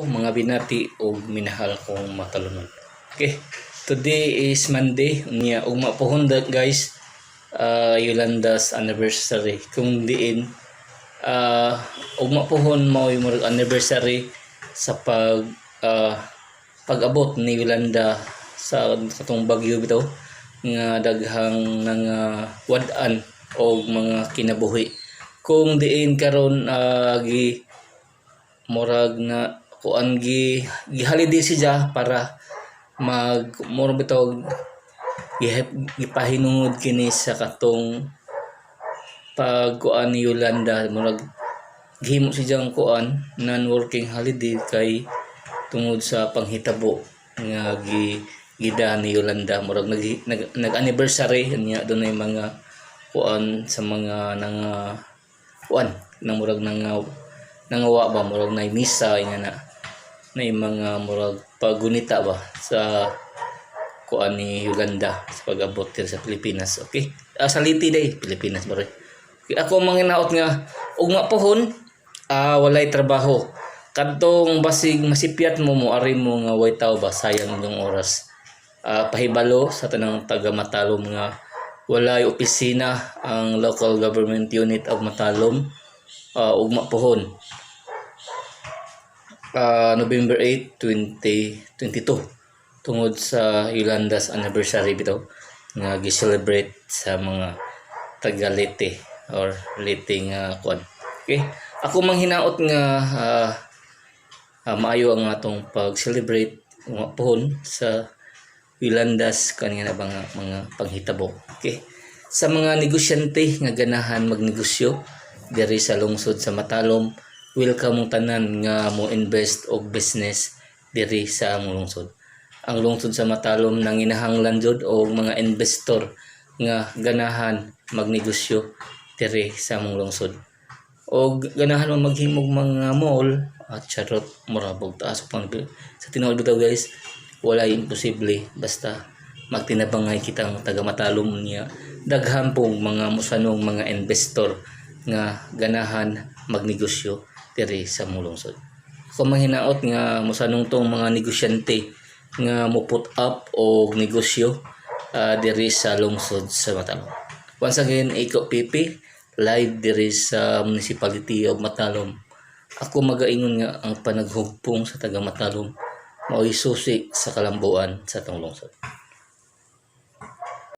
, mga binati ug minahal kong Matalomnon. Okay, today is Monday unya ugma pohon guys, Yolanda's anniversary kung diin ugma pohon mao murag anniversary sa pag-abot ni Yolanda sa katong bagyo bitaw nga daghang nga wad-an og mga kinabuhi kung diin karon gi murag na kuan gi gi-holiday siya para mag murag bitaw gipahinungod kini sa katong pagkuan ni Yolanda. Murag gihimo siyang kuan, non-working holiday, kay tungod sa panghitabo nga gi gida ni Yolanda. Murag nag anniversary niya, dunay mga kuan sa mga nanga kuan nang murag nangawa ba, murag nay misa nga na nay mga murag pagunita ba sa kuan ni Yolanda sa pag-abot diri sa Pilipinas. Okay, sa Leyte day, Pilipinas ba rin. Okay, ako mga naot nga ugma pohon walay trabaho kadtong basig masipyat mo, moari mo nga way tao ba, sayang inyong oras. Pahibalo sa tanang taga Matalom nga walay opisina ang local government unit of Matalom ugma pohon, November 8, 2022, tungod sa Yolanda's anniversary bitaw nga gi-celebrate sa mga taga Leyte or Leyte nga kuan. Okay. Ako manghinaot nga maayo ang atong pag-celebrate nga pohon sa Yolanda's kanina ba nga mga panghitabo. Okay. Sa mga negosyante nga ganahan magnegosyo diri sa lungsod sa Matalom, welcome mong tanan nga mo invest og business diri sa among lungsod. Ang lungsod sa Matalom nanginahanglan jud og mga investor nga ganahan magnegosyo diri sa among lungsod. Og ganahan mo maghimog mga mall at charot, murabog taas pang sa tinuod bitaw guys, walay imposible basta magtinabangay kitang taga Matalom niya. Daghan pong mga musanong mga investor nga ganahan magnegosyo diri sa among lungsod. Ako manghinaot nga musanong tong mga negosyante nga mo put up og negosyo diri sa lungsod sa Matalom. Once again, Iko PP live diri sa Municipality of Matalom. Ako magaingon nga ang panaghugpong sa taga Matalom mao'y susi sa kalambuan sa atong lungsod.